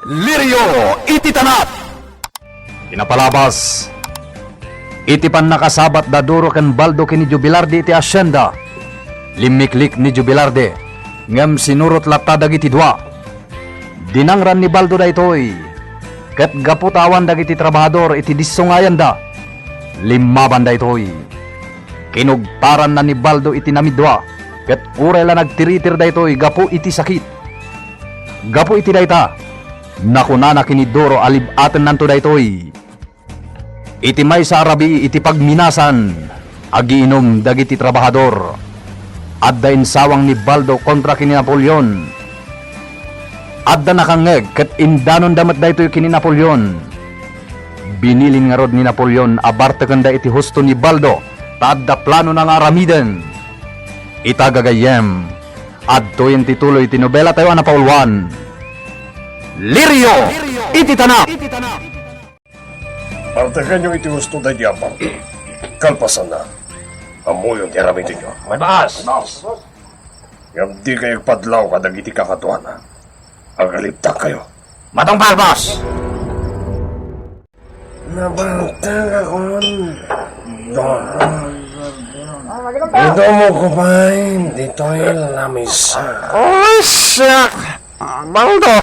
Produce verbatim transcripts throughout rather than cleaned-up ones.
Lirio iti tanap. Kinapalabas, iti pannakasabat da Duro ken Baldo ken ni Jubilardi iti asienda, limmiklik ni Jubilardi, ngem sinurot latta dagiti dua. Dinangran ni Baldo daytoy, ket gapu ta awan dagiti trabahador iti disso nga ayanda, limmaban daytoy. Kinugtaranna ni Baldo iti namidua, ket uray la nagtiritir daytoy gapu iti sakit. Gapu iti dayta, nakunana ken ni Duro a lib-atennanto daytoy. Iti maysa a rabii iti pagminasan, agiinum dagiti trabahador. Adda insawang ni Baldo kontra ken ni Napoleon. Adda nakangngeg ket indanonda met daytoy ken ni Napoleon. Binilin ngarud ni Napoleon a bartekenda iti husto ni Baldo ta adda planona nga aramiden. Ita gagayyem, adtoyen ti tuloy ti nobelatayo a napauluan, Lirio iti Tanap. Bartekenyo iti husto daydi a Baldo. Kalpasanna, ammoyo ti aramidenyo. Wen, boss. Ngem dikayo agpadlaw kadagiti kakaduana. Agalibtakkayo. Matungpal, boss. Nabaltagakon. Idumo ko pay ditoy lamisa. Ay, siak! Baldo!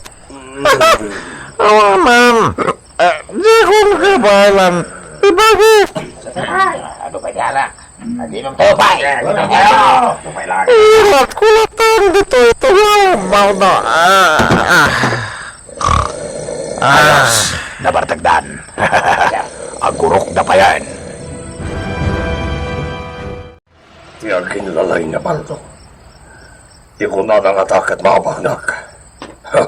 Awanan! Eh, di ko nakabailan. Ibagi! Ano ba yan, ah? Nag-inom tayo, pay. Nag-inom tayo. Ilat ko lang dito, ito nga, Baldo. Ah, ah. Ah. Ayos, nabartagdan. Agurok da payen. Ti aginlalay ni Baldo. Ti kunana nga ta ket maabanak. Ha!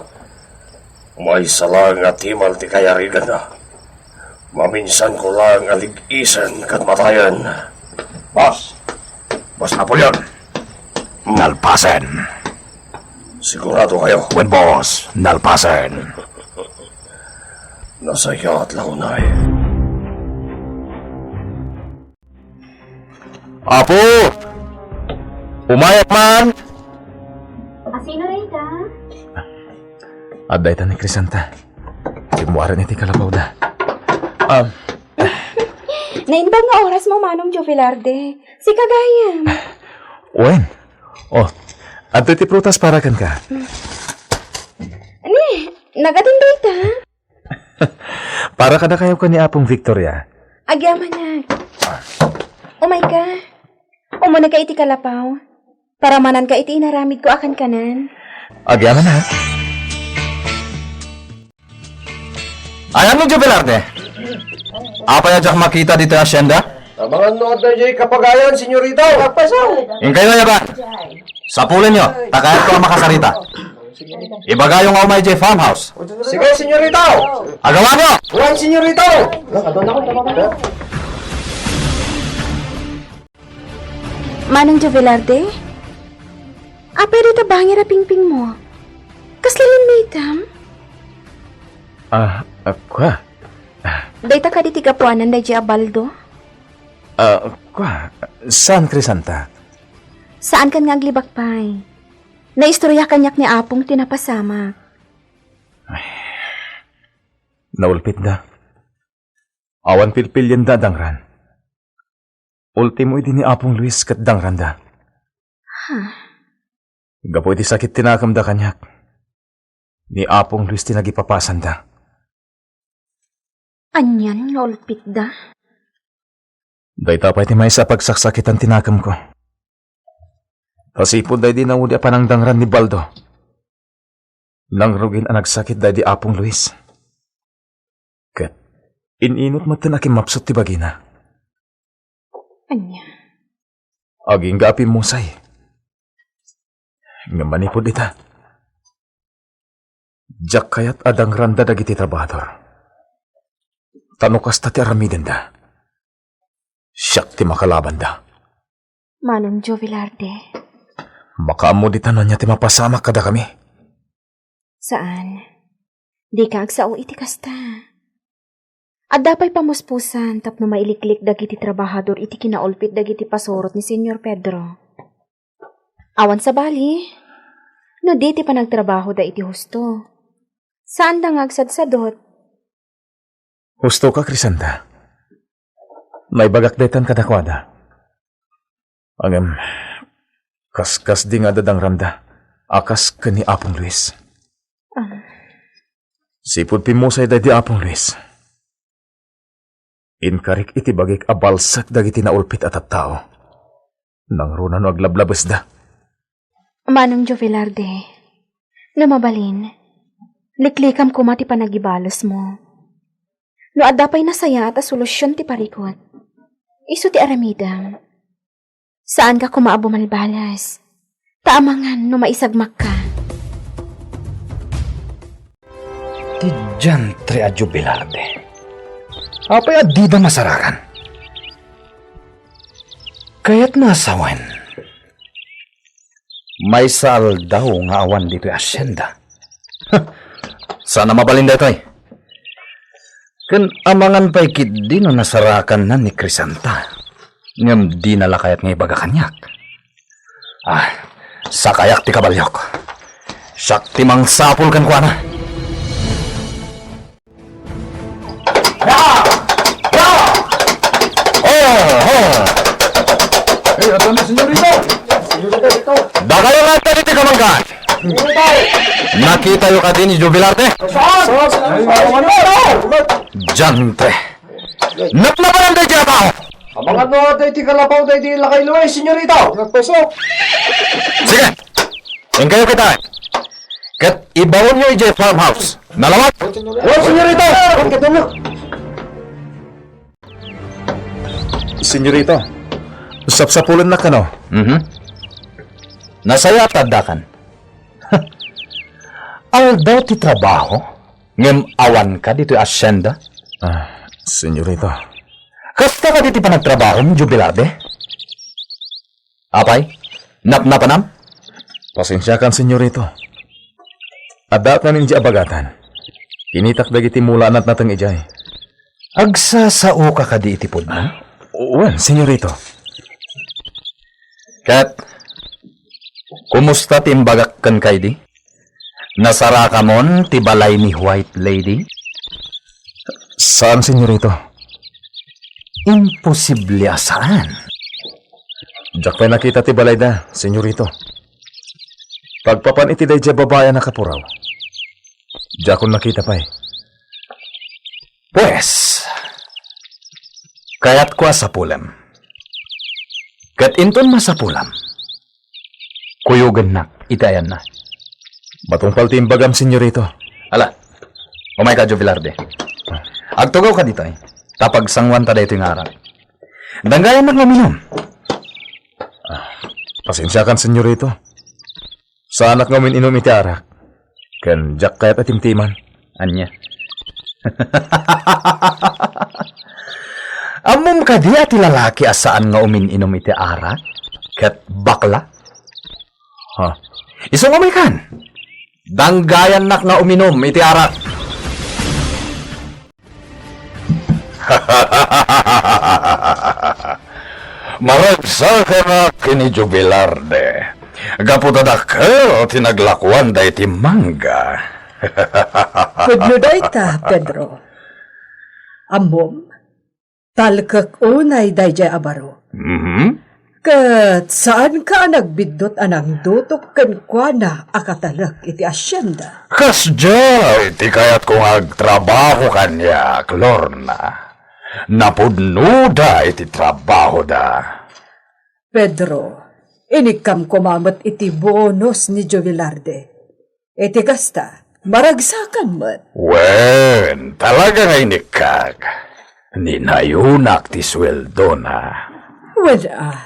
Maysa laeng nga timal ti kayariganna. Maminsan ko laeng a lig-isen ket matayen. Boss! Boss Napoleon! Nalpasen! Sigurado kayo? Wen, boss, nalpasen. Nasayaat la unay. Apo! Umayak man! A, sino dayta? Adda ita ni Crisanta. Rimmuaren iti kalapawda. Ah. Naimbag nga oras mo, Manong Jovelarde. Sika gayam. Wen. Oh, adtoy ti prutas para kenka. Ni, nagatin dayta? Para kadakayo ken ni Apong Victoria. Agyamanak. Umayka. Umunaka iti kalapaw. Paramananka iti inaramidko a kankanan. Agyamanak. Ayan mo, Jubilarte. Apay a diak makita ditoy hacienda? Amangan no adda diay kapagayan, senyorita. Inkayo, yaban. Sapulenyo, ta kayatko a makasarita. Ibagayo nga umay diay farmhouse. Sige, senyorita. Agawanyo! Wen, senyorita. Manong Jovelarde? Apay dayta bangir a pingpingmo? Kasla limmaitam? Ah, ah, kua? Dayta kadi ti gapuanan daydiay a Baldo? Ah, kua? Saan, Crisanta? Saankan nga aglibak pay. Naistorya kaniak ni Apong ti napasamak. Naulpitda. Awan pilpilienda a dangran. Ultimo idi ni Apong Luis ket dangranda. Huh? Gapu iti sakit ti nakemda kaniak, ni Apong Luis ti nagipapasanda. Anian nga ulpitda? Dayta pay ti maysa a pagsaksakitan ti nakemko. Tasipud daydi naudi a panangdangran ni Baldo, nangrugin a nagsakit daydi Apong Luis. Ket in-inut metten a kimmapsut ti bagina. Ania? Agingga a pimmusay. Ngem manipud ita, diak kayat a dangranda dagiti trabahador. Ta no kasta ti aramidenda, siak ti makalabanda. Manong Joe Velarde. Makaammo dita no ania ti mapasamak kadakami? Saan. Dika agsao iti kasta. Adda pay pamuspusan tapno mailiklik dagiti trabahador iti kinaulpit dagiti pasurot ni Señor Pedro. Awan sabali, no di ti panagtrabahoda iti husto. Saanda nga agsadsadot. Husto ka, Crisanta. Naibagak daytan kadakuada. Ngem, kaskasdi nga adda dangramda a kas ken ni Apong Luis. Ah. Sipud pimmusay daydi Apong Luis, inkarik iti bagik a balsek dagiti naulpit a tattao. Nangruna no aglablabesda. Manong Jovelarde, no mabalin, liklikam koma ti panagibalesmo. No adda pay nasayaat a solusion ti parikut, isu ti aramidem. Saanka koma a bumalbalas, ta amangan no maisagmakka. Ti diantre a Jovelarde. Apay a dida masarakan? Kayatna a sawen. Maysa aldaw nga awan ditoy hacienda. Saan a mabalin daytoy. Ken amangan pay ketdi no nasarakanna ni Crisanta. Ngem dina la kayat nga ibaga kaniak. Ah, sakayak ti kabaliok. Siak ti mangsapul kenkuana. Ya! Ya! Oh, oh. Eh, ata na, senyorita. Dakayo nga iti kamanggan. Nakitayo kadi ni Jovelarde? Saan? Saan? Ay, ano? Diantre. Napnapanan daydi a tao. Amangan no adda iti kalapaw daydi lakay Luis, senyorita. Nagpasok. Sige. Inkayo kita. Ket ibaonyo idiay farmhouse. Nalawag? Oh, senyorita. Senyorita, sapsapulennak kano? Mhm. Nasayaat ta addakan. Aldaw ti trabaho, ngem awanka ditoy hacienda? Ah, senyorita. Kasta kadi ti panagtrabahom, Jovelarde? Apay, napnapanam? Pasensiakan, senyorito. Addaak ngamin idiay abagatan. Kinitak dagiti mula a natnateng idiay. Agsasaoka kadi iti pudno? Wen, senyorito. Ket, kumusta ti imbagak kenka idi? Nasarakamon ti balay ni White Lady? Saan, senyorito. Imposible a saan. Diak pay nakita ti balayda, senyorito. Pagpapan iti daydiay babai a nakapuraw, diakon nakita pay. Pues, kayatko a sapulem. Ket inton masapulam, kuyogennak iti ayanna. Matungpal ti imbagam, senyorito. Ala, umayka, Jovelarde. Agtugawka ditoy, ta pagsanguanta daytoy nga arak. Danggayannak nga uminum. Ah, pasensiakan, senyorito. Saanak nga umin-inum iti arak. Ken diak kayat a timtiman. Ania? Ammom kadi a ti lalaki a saan nga umin-inum iti arak ket bakla? Ha? Isu nga umaykan. Danggayannak nga uminum iti arak. Maragsakanak ken ni Jovelarde, gapu ta dakkel ti naglakuanda iti mangga. Pudno dayta, Pedro. Ammom, talkek unay daydiay a baro. Mhm. Ket saanka a nagbiddut a nangdutok kenkuana a katalek iti hacienda? Kasdiay ti kayatko nga agtrabaho kaniak, Lorna. Napudnoda iti trabahoda. Pedro, inikkam koma met iti bonus ni Jovelarde. Iti kasta, maragsakan met. Wen, talaga nga inikkak. Ninayonak ti sueldona. Wen a,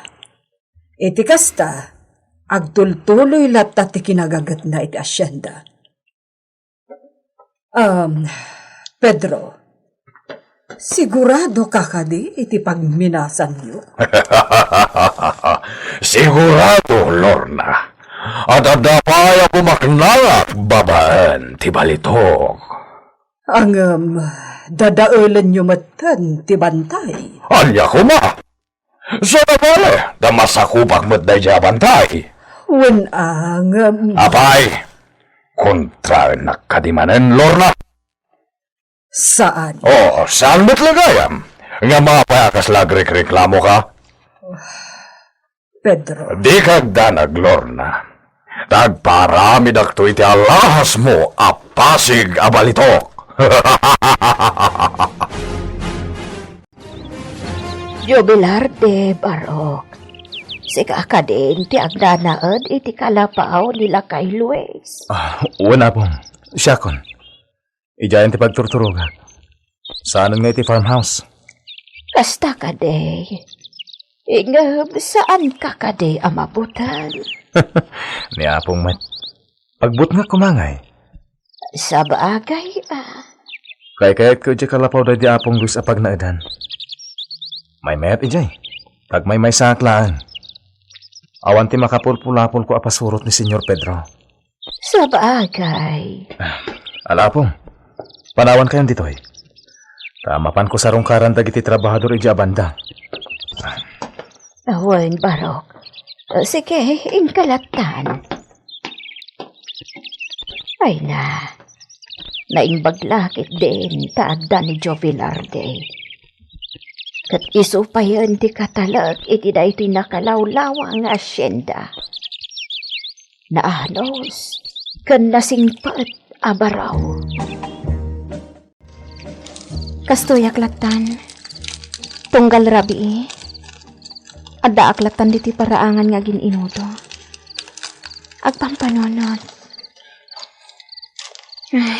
iti kasta, agtultuloy latta ti kinagagetna iti hacienda. Um, Pedro, sigurado ka kadi iti pagminasanyo? Sigurado, Lorna. At adda pay a pumaknangak babaen ti balitok. Ngem, dadaelenyo metten ti bantay. Ania koma? Saan a bale, ta masakupak met daydiay a bantay. Wen a, ngem. Apay, Kontraennak kadi manen, Lorna? Saan? Oh, saan met la gayam? Ngem apay a kasla agrikreklamoka? Pedro. Dika agdanag, Lorna. Ta agparamidakto iti alahasmo a pasig a balitok. Jubilar de Barok. Sika kadin ti agnanaed iti kalapaw ni Lakay Luis. Ah, wen, Apong. Siakon. Idiayen ti pagturturogak. Saanen nga iti farmhouse. Kasta kadi. Ngem saanka kadi a mabuteng? Ni Apong met. Pagbutngak koma ngay. Sabagay, a. Kaykayatko idiay kalapaw daydi Apong Luis a pagnaedan. Maymayat idiay. Agmaymaysaak laeng. Awan ti makapulpulapolko a pasurot ni Señor Pedro. Sabagay. Ala, Apong. Panawankayon ditoy. Ta mapanko sarungkaran dagiti trabahador idiay a banda. Wen, Barok. Sige, inka lattan. Ay na, naimbag la ketdin ta adda ni Jovelarde. Ket isu payen ti katalek iti daytoy nakalawlawa nga asyenda. Naanos ken nasingpet a baro. Kastoyak lattan. Tunggal rabii, addaak lattan ditoy paraangan nga agin-inudo. Agpampanunot. Ay.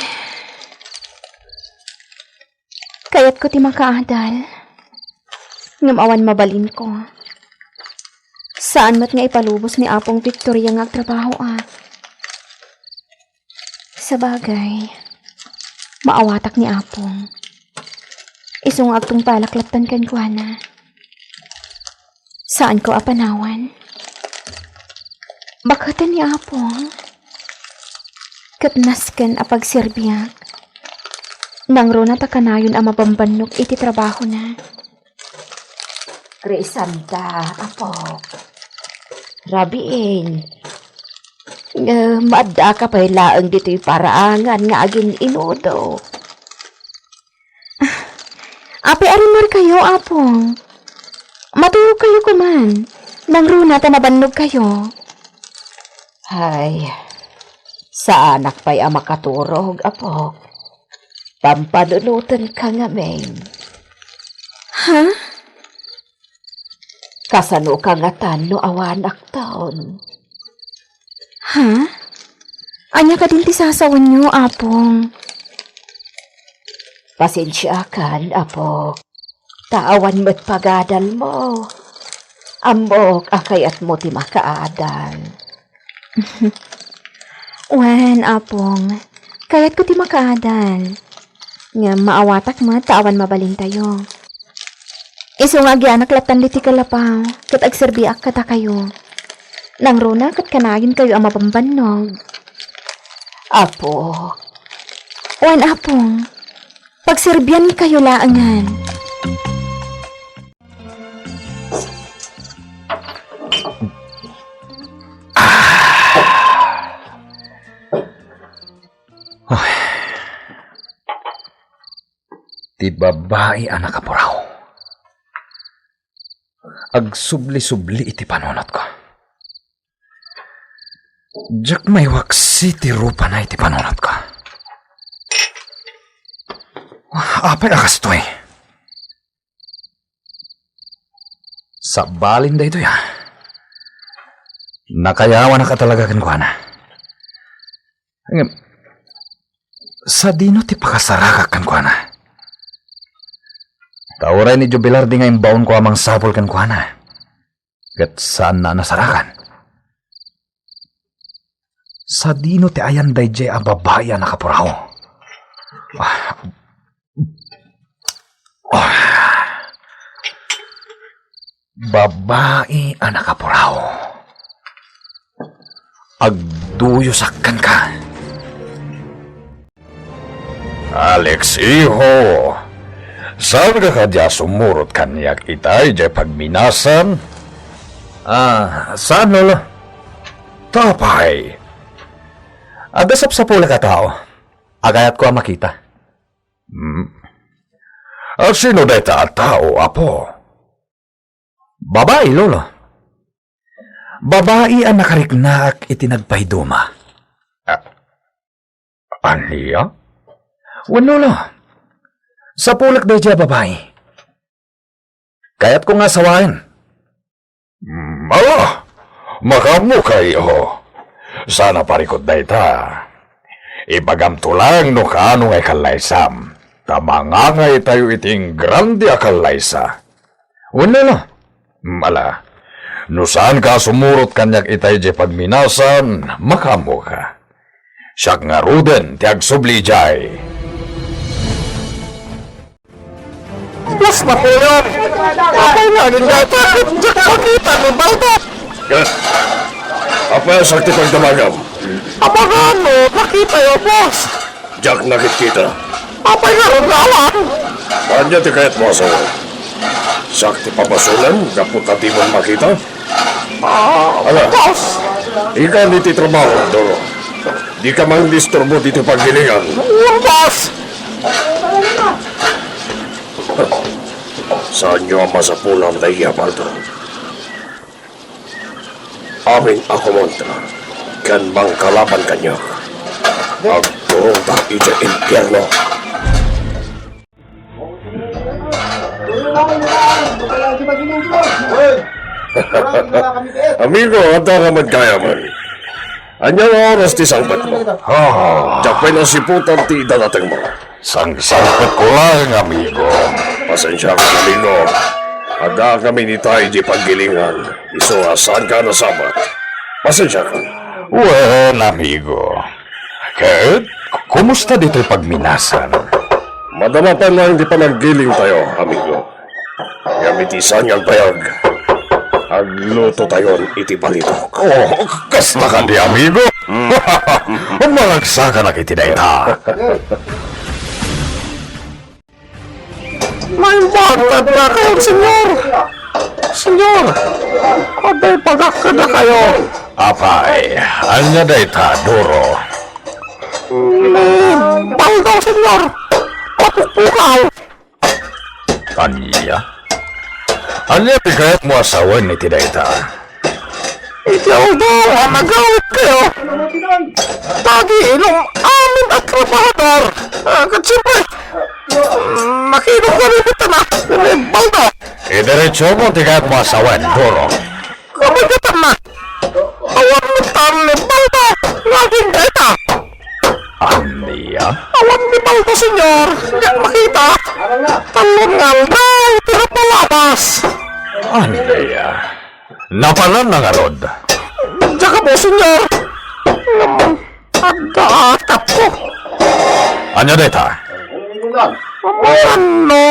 Kayatko ti makaadal. Ngem awan mabalinko. Saan met nga ipalubos ni Apong Victoria nga agtrabahoak. Sabagay, maawatak ni Apong. Isu nga agtungpalak lattan kenkuana. Saanko a panawan. Baketen ni Apong. Ket nasken a pagserbiak. Nangruna ta kanayon a mabambannog iti trabahona. Crisanta, apok. Rabiin. Ngem addaka pay laeng ditoy paraangan nga agin-inudo. Apay a rimmarkayo, Apong? Maturogkayo koman. Nangruna ta mabannogkayo. Hay, saanak pay a makaturog, apok. Pampanunotenka ngamin. Ha? Kasanoka ngatan no awanakton? Ha? Ania kadin ti sasawenyo, Apong? Pasensiakan, apok. Ta awan met pagadalmo. Ammok a kayatmo ti makaadal. Wen, Apong. Kayatko ti makaadal. Ngem maawatak met ta awan mabalintayo. Isu nga agianak lattan ditoy kalapaw, ket agserbiak kadakayo. Nangruna ket kanayonkayo a mabambannog. Apo. Wen, Apong. Pagserbiankayo laengen. Ay. Ti babai a nakapuraw. Agsubli-subli iti panunotko. Diak maiwaksi ti rupana iti panunotko. Apay a kastoy? Sabalin daytoy, a. Nakayawanak a talaga kenkuana. Ngem, sadino ti pakasaragak kenkuana? Ta uray ni Jubilar di nga imbaonko a mangsapul kenkuana. Ket saanna a nasaragan. Sadino ti ayan daydiay a babai a nakapuraw? Ah. Ah. Babai a nakapuraw. Agduyosak kenka. Alex, iho, saanka kadi a sumurot kaniak itay diay pagminasan? Ah, saan, Lolo? Tapay. Adda sapsapulek a tao a kayatko a makita. Hmm. A sino dayta a tao, Apo? Babai, Lolo. Babai a nakariknaak iti nagpaiduma. A-, ania? Wen, Lolo. Sapulek daydiay a babai. Kayatko nga asawaen. Mm, ala, makaammokayo. Saan a parikut dayta. Ibagamto laeng no kaano nga ikallaysam, ta mangangaytayo iti ingrande a kallaysa. Wen, Lolo. Mm, ala, no saanka a sumurot kaniak itay diay pagminasan, makaammoka. Siak ngaruden ti agsubli idiay. Boss Napoleon! Apay nga aginggatak? Diak makita ni Baldo! Eh, apay a siak ti pagdamagam? Amangan no makitayo, boss! Diak nakitkita. Apay ngarud nga awan? Ania ti kayatmo a sawen? Siak ti pabasolem gapu ta dimon makita? Ah, ala, boss! Ikan iti trabaho, Doro. Dika mangdisturbo ditoy paggilingan. Wen, boss! Saanyo a masapulan dayta, Baldo. Amin a kumontra ken mangkalaban kaniak, agturongta idiay impierno. Amigo, adda ka met gayamen. Ania nga oras ti sangpetmo? Ah. Diak pay nasiputan ti idadatengmo. Sangsangpetko laeng, amigo. Pasensiakan, amigo. Adda kami ni tay di paggilingan. Isu a saanka a nasabat. Pasensiakan. Wen, amigo. Ket, kumusta ditoy pagminasan? Madama pay laeng ti panaggilingtayo, amigo. Ngem iti saan nga agbayag, aglutotayon iti balitok. Oh, kasta kadi, amigo? Mm. Mangagsakan iti dayta. Naimbagtadnakayon, Senyor! Senyor! Adda ipagakkadakayo! Apay, ania dayta, Doro? Ni Baldo, Senyor! Mapukpukaw! Ania? Ania ti kayatmo a sawen iti dayta? Iti aldaw a nagawidkayo, nagiinum amin a trabahador. Ah, ket siempre, mm, nakiinum kami ket na, ni Baldo. Idiretsomon ti kayatmo a sawen, Doro. Kabigatanna, awan met ni Baldo nga aginggaita. Ania? Awan ni Baldo, Senyor. Diak makita. Tallo nga aldaw ti napalabas. Ania? Napalanna ngarud? Diak ammo, Senyor. Ngem adda atapko. Ania dayta? Amangan no,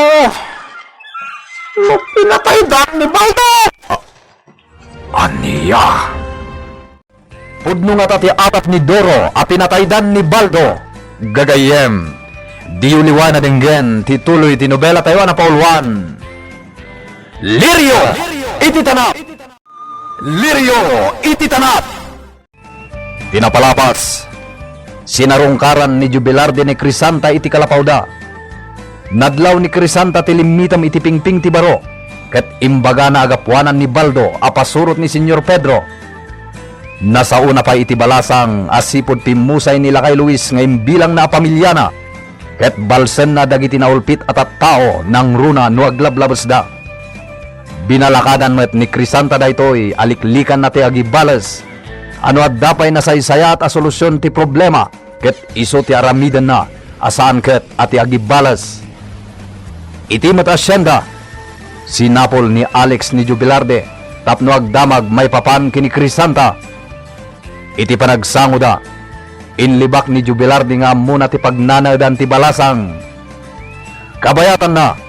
no pinataydan ni Baldo. Ah, Ania? Pudno ngata ti atap ni Doro a pinataydan ni Baldo. Gagayyem, diyo liwa nadenggen ti tuloy ti nobelatayo a napauluan, Lirio iti Tanap! Lirio iti Tanap! Ti napalabas, sinarungkaran ni Jubilarde ni Crisanta iti kalapawda. Nadlaw ni Crisanta ti limmitem iti pingping ti baro, ket imbagana a gapuanan ni Baldo a pasurot ni Señor Pedro. Nasaona pay iti balasang a sipud pimmusay ni Lakay Luis nga imbilangna a pamiliana, ket balsenna dagiti naulpit a tattao nangruna no aglablabesda. Binalakadan met ni Crisanta daytoy a liklikanna ti agibales a no adda pay nasaysayaat a solusion ti problema, ket isu ti aramidenna a saan ket a ti agibales. Iti met a sienda, sinapul ni Alex ni Jubilarde tapno agdamag maipapan ken ni Crisanta. Iti panagsangoda, inlibak ni Jubilarde nga ammona ti pagnanaedan ti balasang. Kabayatanna,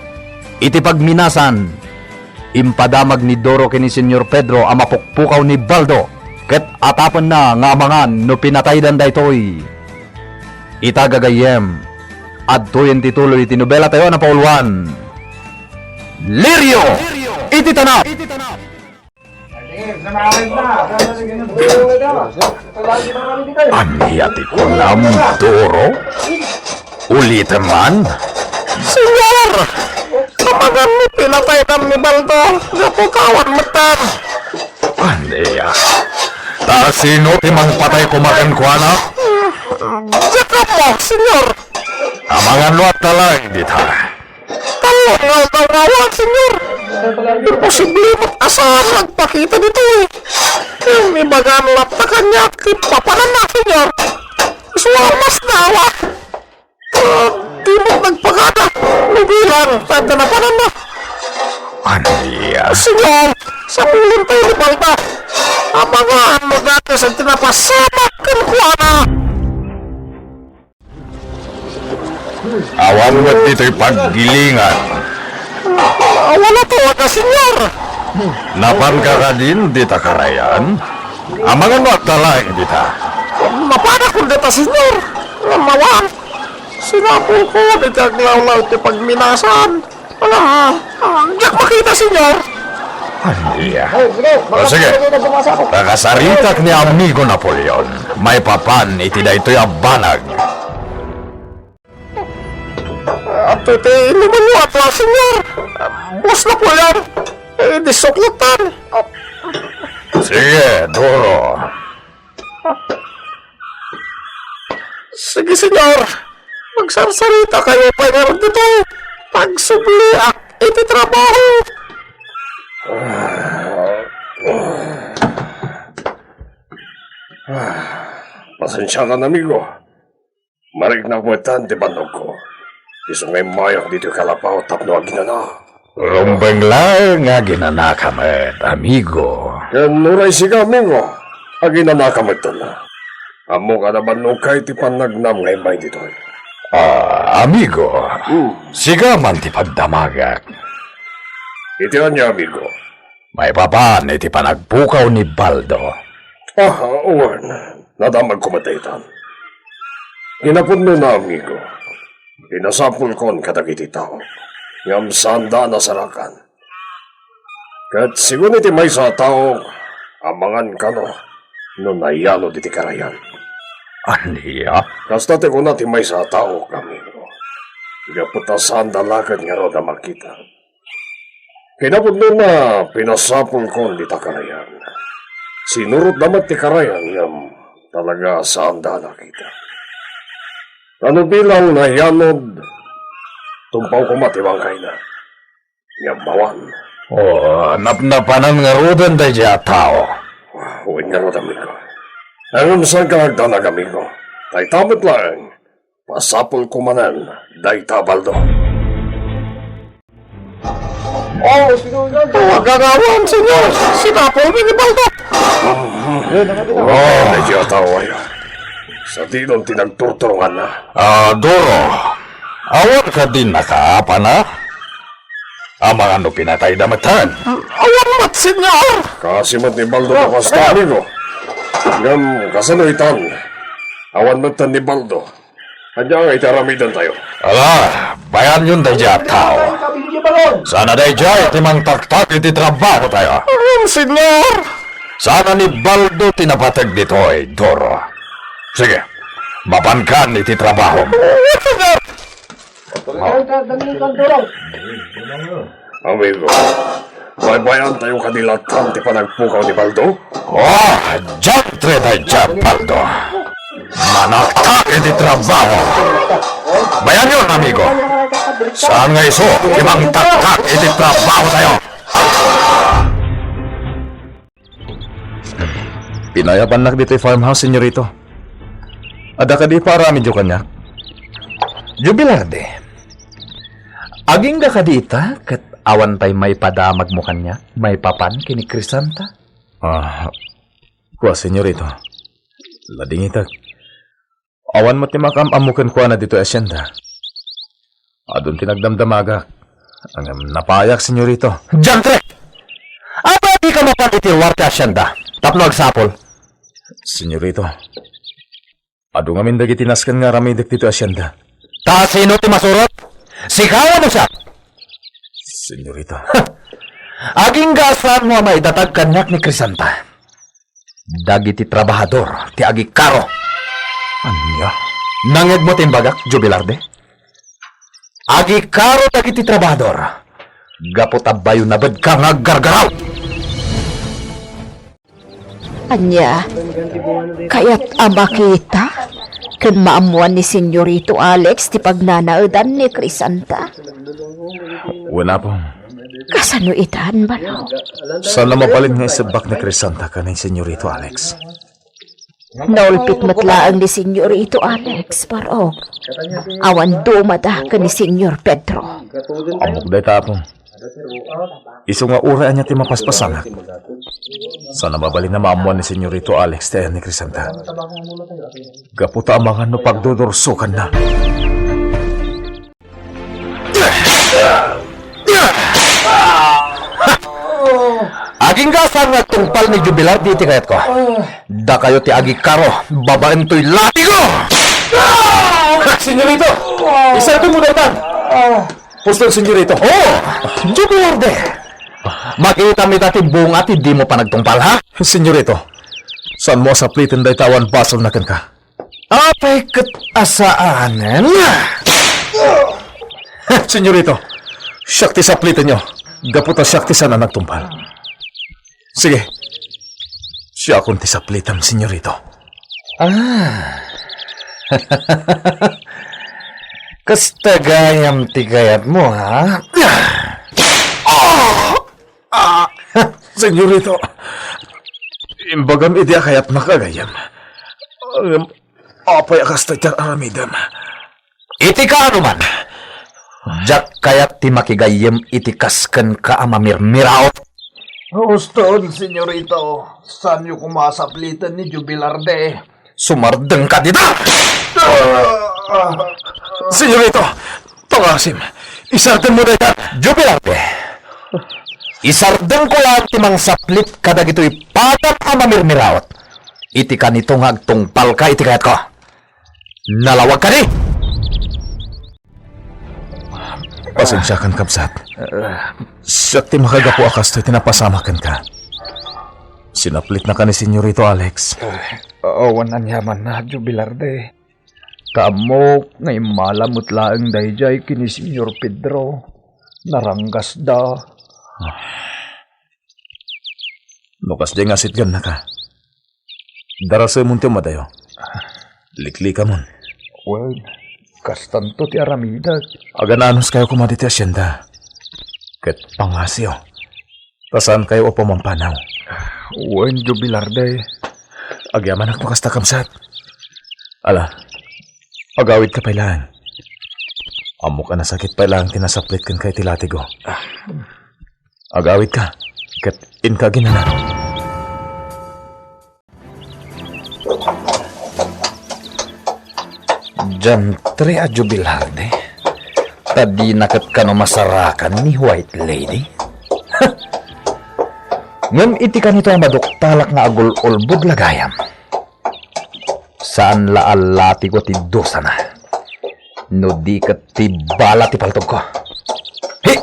iti pagminasan, impadamag ni Doro ken ni Señor Pedro a mapukpukaw ni Baldo ket atapenna nga amangan no pinataydan daytoy. Ita gagayyem, adtoyen ti tuloy ti nobelatayo a napauluan, Lirio iti Tanap! Ania ti kunam, Doro? Ulitem man? Señor! Amangan no pinataydam ni Baldo, gapu ta awan metten. Ania? Ta sino ti mangpatay koma kenkuana? Diak ammo, Señor. Amangan no adda laeng dita? Tallo nga aldaw nga awan, Señor. Imposible met a saan nga agpakita ditoy. Ngem ibagam latta kaniak ti papananna, Señor. Isu a masdawa. Ah, di met nagpakada. No bilang, ta adda napananna. Ania? Señor, sapulentayo ni Baldo. Amangan no dakes ti napasamak kenkuana. Awan met ditoy paggilingan. Awan a talaga, Señor. Napanka kadin dita karayan? Amangan no adda laeng dita? Mapanakon dita, Señor. Ngem awan. Sinapulko dita aglawlaw ti pagminasan. Ala, ah, diak makita, Señor. Ania? O, sige. Pakasaritak ni Amigo Napoleon. Maipapan iti daytoy a banag. Adtoy ti inumanyo a, Señor. Boss Napoleon. Eh, di suklotan. Sige, Doro. Sige, Señor. Magsarsarita kayo pay ngarud ditoy. Pagsubliak iti trabaho. Pasensiakan, amigo. Mariknak metten ti bannogko. Isu nga immayak ditoy kalapaw tapno aginana. Rumbeng laeng nga aginanaka met, amigo. Ken uray sika, amigo, aginanaka metten. Ammok a nabannogka iti pannagnam nga immay ditoy. Ah, amigo, Hmm. Sika man ti pagdamagak. Iti ania, amigo? Maipapan iti panagpukaw ni Baldo. Ah, wen, nadamagko met daytan. Kinapudnona, amigo, pinasapulkon kadagiti tao, ngem saanda a nasarakan. Ket sigun iti maysa a tao, amangan kano no nayanod iti karayan. Ania? Kasta ti kuna ti maysa a tao, amigo. Gapu ta saanda la ket ngarud a makita. Kinapudnona, pinasapulkon dita karayan. Sinurotda met ti karayan ngem talaga saanda a nakita. Ano bilang nayanod, tumpaw koma ti bangkayna. Ngem awan. O, napnapanan ngaruden daydiay a tao. Wen ngarud, amigo. Ngem saanka nga agdanag, amigo. Dayta met laeng. Pasapulko manen dayta a Baldo. Oh, Señor. Awan, Señor. Sinapulmi ni Baldo. Oh, medyo atawa ya. Sadino ti nagturturunganna. Ah, Doro, awan kadi nakaapana? Amangan no pinatayda metten. Awan met, Señor. Kaasi met ni Baldo ti kasta, amigo. Ngem kasano itan? Awan metten ni Baldo. Ania nga iti aramidentayo? Ala, bayanyon daydiay a tao. Sana daydiay ti mangtaktak iti trabahotayo. Ngem, Señor! Sana ni Baldo ti napateg ditoy, Doro. Sige, mapankan iti trabahom. Señor! Amigo, baybayantayo kadi latta ti panagpukaw ni Baldo? Oh, diantre daydiay a Baldo. Manaktak iti trabaho. Bayanyon, amigo. Saan nga isu ti mangtaktak iti trabahotayo? Pinayabannak ditoy farmhouse, senyorito. Adda kadi ipaaramidyo kaniak? Jubilarde, agingga kadi ita ket awan pay maipadamagmo kaniak maipapan ken ni Crisanta? Ah, kua, senyorito. Ladingitek. Awan met ti makaam-ammo kenkuana ditoy asienda. Adun ti nagdamdamagak. Ngem napayak, senyorito. Diantre! Apay a dika mapan iti ruar ti asienda tapno agsapul? Senyorito, adu ngamin dagiti nasken nga aramidek ditoy asienda. Ta sino ti masurot? Sika wenno siak? Senyorito. Agingga a saanmo a maidatag kaniak ni Crisanta. Dagiti trabahador ti agikaro. Ania? Nangngegmo ti imbagak, Jubilarde? Agikaro dagiti trabahador. Gapu ta bayo nabedka nga aggargaraw. Ania, kayat a makita ken maammuan ni Senyorito Alex ti pagnanaedan ni Crisanta? Wen, Apo. Kasano itan, Barok? Saan a mabalin nga isebbak ni Crisanta ken ni Senyorito Alex. Naulpit met laeng ni Senyorito Alex, Barok. Awan dumada ken ni Senyor Pedro. Ammok dayta, Apo. Isu nga uray ania ti mapaspasamak, saan a mabalin a maammuan ni Senyorito Alex ti ayan ni Crisanta. Gapu ta amangan no pagdudursokanna. Agingga a saan nga agtungpal ni Jubilarde iti kayatko. Dakayo ti agikaro babaen toy latigo! Senyorito! Isaltemo daytan! Pustol, Senyorito. Oh! Jubilarde! Makitam ita ti bunga ti dimo panagtungpal, ha? Senyorito, saanmo a sapliten dayta awan basolna kenka? Apay ket a saanen? Senyorito, siak ti saplitenyo. Gapu ta siak ti saan a nagtungpal. Sige. Siakon ti saplitam, Senyorito. Ah. Kasta gayam ti kayatmo, ha? Ah! Ah! Senyorito, imbagam idi a kayatnak a gayyem. Ngem apay a kasta ti aramidem? Iti kaano man, diak kayat ti makigayyem iti kas kenka a mamirmiraot. Ustol, Senyorito, saanyo koma a sapliten ni Jubilarde. Sumardengka dita! Ah! Senyorito, pangasim, isardenmo dayta! Jubilarde, isardengko laeng ti mangsaplit kadagitoy padam a mamirmiraot. Iti kanito nga agtungpalka iti kayatko. Nalawag kadi! Pasensiakan, kabsat. Siak ti makagapu a kastoy ti napasamak kenka. Sinaplitnaka ni Senyorito Alex. Awan aniamanna, Jubilarde. Kaammok nga immala met laeng daydiay ken ni Senyor Pedro. Naranggasda. No kasdiay nga asitgannaka, darasemon ti umadayo. Liklikamon. Wen, kastanto ti aramidek. Agan-anuskayo koma ditoy asienda. Ket pangasiyo. Ta saankayo a pumampanaw. Wen, Jubilarde. Agyamanak no kasta, kabsat. Ala, agawidka pay laeng. Ammok a nasakit pay laeng ti nasaplit kenka iti latigo. Agawidka, ket inka aginana. Diantre a Jubilarde, ta dina ket kano masarakan ni White Lady. Ngem iti kanito a maduktalak nga agul-ulbod la gayam, saan la a latigo ti dusana. No di ket ti bala ti paltogko. Hi!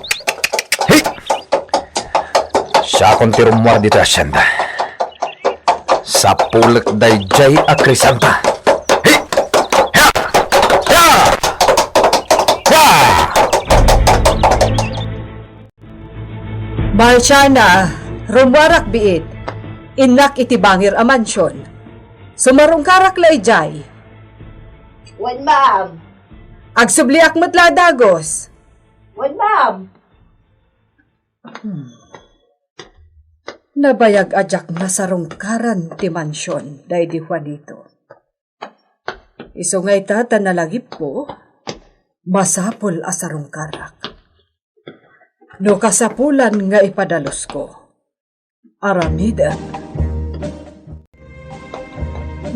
Hi! Siakon ti rummuar ditoy asienda. Sapulek daydiay a Crisanta. Hi! Hi! Hi! Hi! Marciana, rummuarak biit. Innak iti bangir a mansion. Sumarungkarak la idiay. Wen, ma'am. Agsubliak met la a dagus. Wen, ma'am. Hmm. Nabayag a diak nasarungkaran ti mansion daydi Juanito. Isu nga ita ta nalagipko, masapul a sarungkarak. No kasapulan nga ipadalusko, aramidek.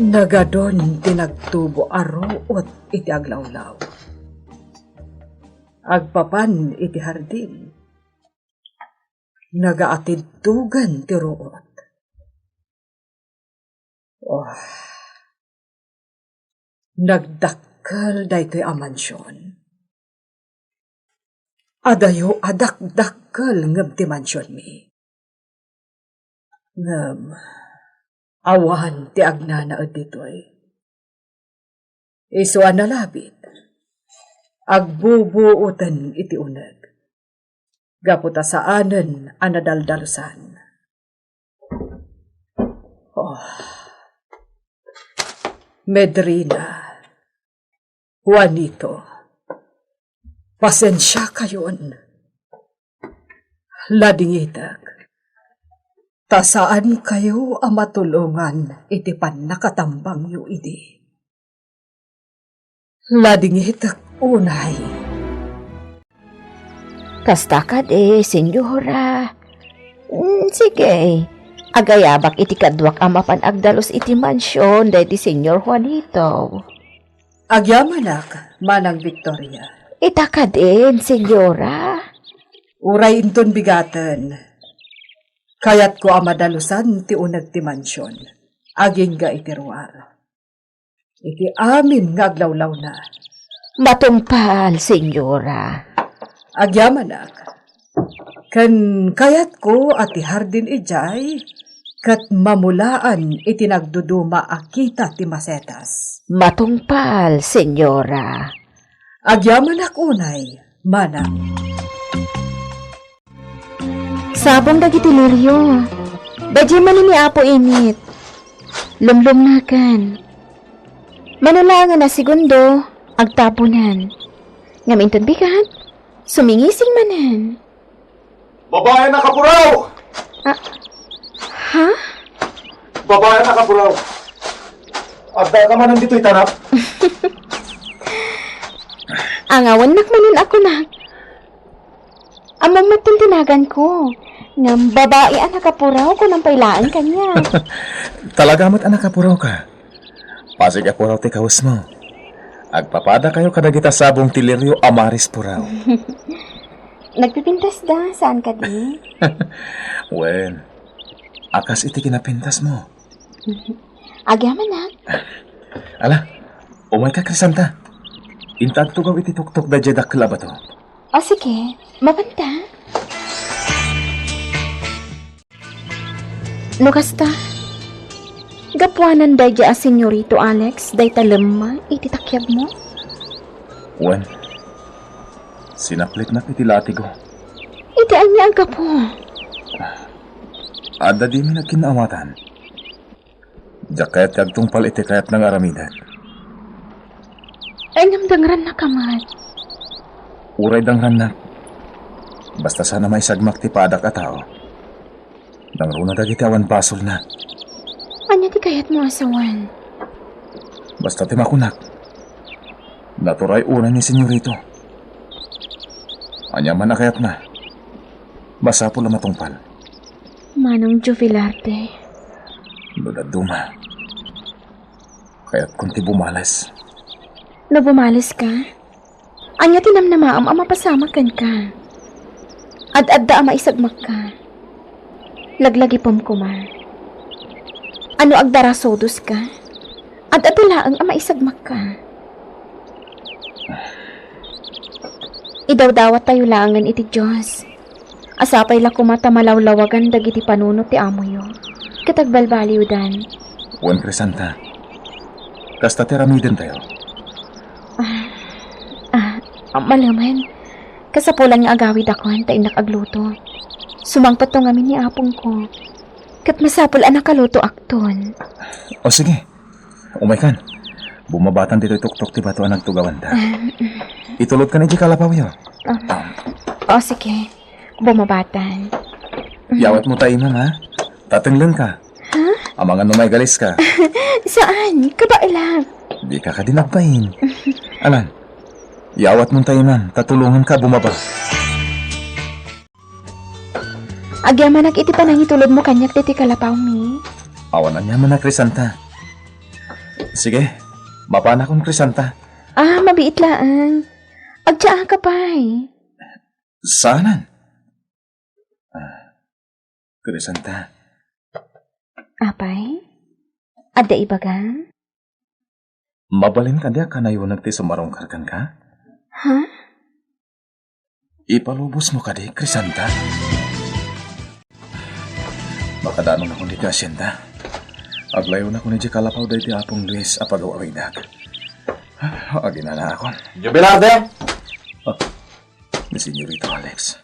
Nagadun ti nagtubo a ruot iti aglawlaw. Agpapan iti hardin, nagaatidtugan ti ruot. Oh, nagdakkel daytoy a mansion. Adayo a dakdak dakkel ngem ti mansionmi. Ngem awan ti agnanaed ditoy. Isu a nalabit, agbubuoten iti uneg, gapu ta saanen a nadaldalusan. Oh, Medrina, Juanito, pasensiakayon. Ladingitek, ta saankayo a matulongan iti pannakatambangyo idi. Ladingitek unay. Kasta kadi, Senyora. Mm, sige. Agayabak iti kaduak a mapan agdalus iti mansion daydi Senyor Juanito. Agyamanak, Manang Victoria. Ita kadin, Senyora. Uray inton bigaten, kayatko a madalusan ti uneg ti mansion agingga iti ruar. Iti amin nga aglawlawna. Matungpal, Senyora. Agyamanak. Ken kayatko a ti hardin idiay ket mamulaan iti nagduduma a kita ti masetas. Matungpal, Senyora. Agyamanak unay, manang. Sabong dagiti lirio. Daydiay manen ni Apo Init. Lumlumngakan. Mano laengen a segundo, agtabunan. Ngem inton bigat, sumingising manen. Babaen a kapuraw! Ah, ha? Babaen a kapuraw! Adda ka manen ditoy tanap? Angawennak manen a kunak. Ammom met ti naganko. Ngem babai a nakapuraw, kunam pay laeng kaniak. Talaga met a nakapuraw ka. Pasig a puraw ti kawesmo. Agpapadakayo kadagita sabong ti lirio a maris puraw. Nagpipintasda, saan kadi? Wen, a kas iti kinapintasmo. Agyamanak. Ala, umayka, Crisanta. Inta agtugaw iti tuktok daydiay dakkel a bato. O sige, mapanta. No kasta, gapuanan daydiay a Senyorito Alex dayta lemma iti takyagmo? Wen, sinaplitnak iti latigo. Iti ania a gapu? Adda dimi nagkinnaawatan. Diak kayat nga agtungpal iti kayatna nga aramiden. Ay, ngem dangrannaka met. Uray dangrannak, basta saan a maisagmak ti padak a tao. Dangruna dagiti awan basolna. Ania ti kayatmo a sawen? Basta ti makunak, naturay unay ni Senyorito. Ania man a kayatna, masapul a matungpal. Manong Jovelarte. No dadduma, kayatkon ti bumales. No bumales ka, ania ti namnamaem a mapasamak kenka? Ad-adda a maisagmakka. Laglagipem koma. Ano agdarasodos ka? Ad-adda laeng a maisagmakka. Idawdawattayo laengen iti Dios. Sapay la koma ta malawlawagan dagiti panunot ti amoyo, ket agbalbaliwdan. Wen, Crisanta, kasta ti aramidentayo. Ah, ah, malemen, kasapulan nga agawidakon ta innak agluto. Sumangpetto ngamin ni apongko, ket masapul a nakalutoakton. O sige, umaykan. Bumabatan ditoy tuktok ti bato a nagtugawanta. Ah, mm. Itulodkan iti kalapawyo. Ah. O sige. Bumabatan. Yawatmo ta imam, ha? Tatenglenka. Ha? Amangan no maigaliska. Saan? Kabaelak. Dika kadin agbain. Alan, yawatmo ta imam, ta tulonganka bumaba. Agyamanak iti panangitulodmo kaniak ditoy kalapawmi. Awan aniaman a, Crisanta. Sige, mapanakon, Crisanta. Ah, mabiit laeng. Agdiaaka pay. Saanen? Ah, Crisanta. Apay? Adda ibagam? Mabalin kadi a kanayoneg ti sumarungkar kenka? Ha? Ipalubosmo kadi, Crisanta? Makadanon ako ditoy hacienda. Aglayonakon idiay kalapaw daydi Apong Luis a pagaw-awidak. Aginanaakon. Jubilarde! Ah, ni Senyorito Alex.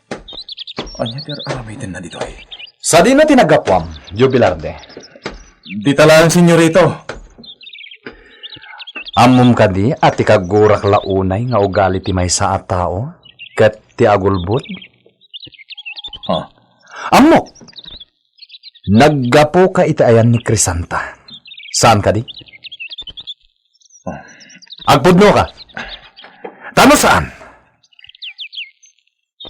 Ania ti ar-aramidna ditoy? Sadino ti naggapuam, Jubilarde? Dita laeng, Senyorito. Ammom kadi a ti kaggurak la unay nga ugali ti maysa a tao ket ti agulbod? Ah. Ammok! Naggapuka iti ayan ni Crisanta. Saan kadi? Ah. Agpudno ka. Ta no saan?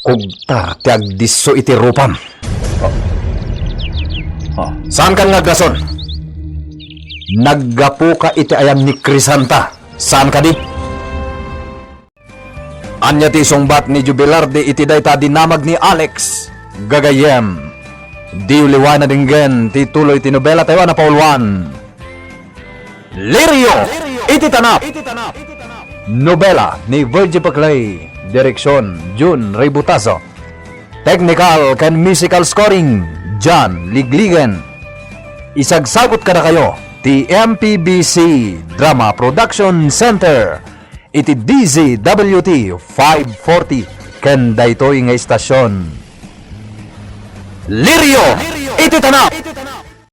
Kugtar ti agdisso iti rupam. Ah. Saan kan nga aggason? Naggapuka iti ayan ni Crisanta. Saan kadi? Ania ti isungbat ni Jubilarde iti dayta a dinamag ni Alex? Gagayyem, diyo liwayan a denggen ti tuloy ti nobela tayo a napauluan, Lirio iti Tanap. Nobela ni Virgie Paclay, direksyon Jun Ributazo. Technical ken musical scoring, John Ligligen. Isagsagut kadakayo ti M P B C Drama Production Center iti D Z W T five forty ken daytoy nga istasyon. Lirio iti Tanap!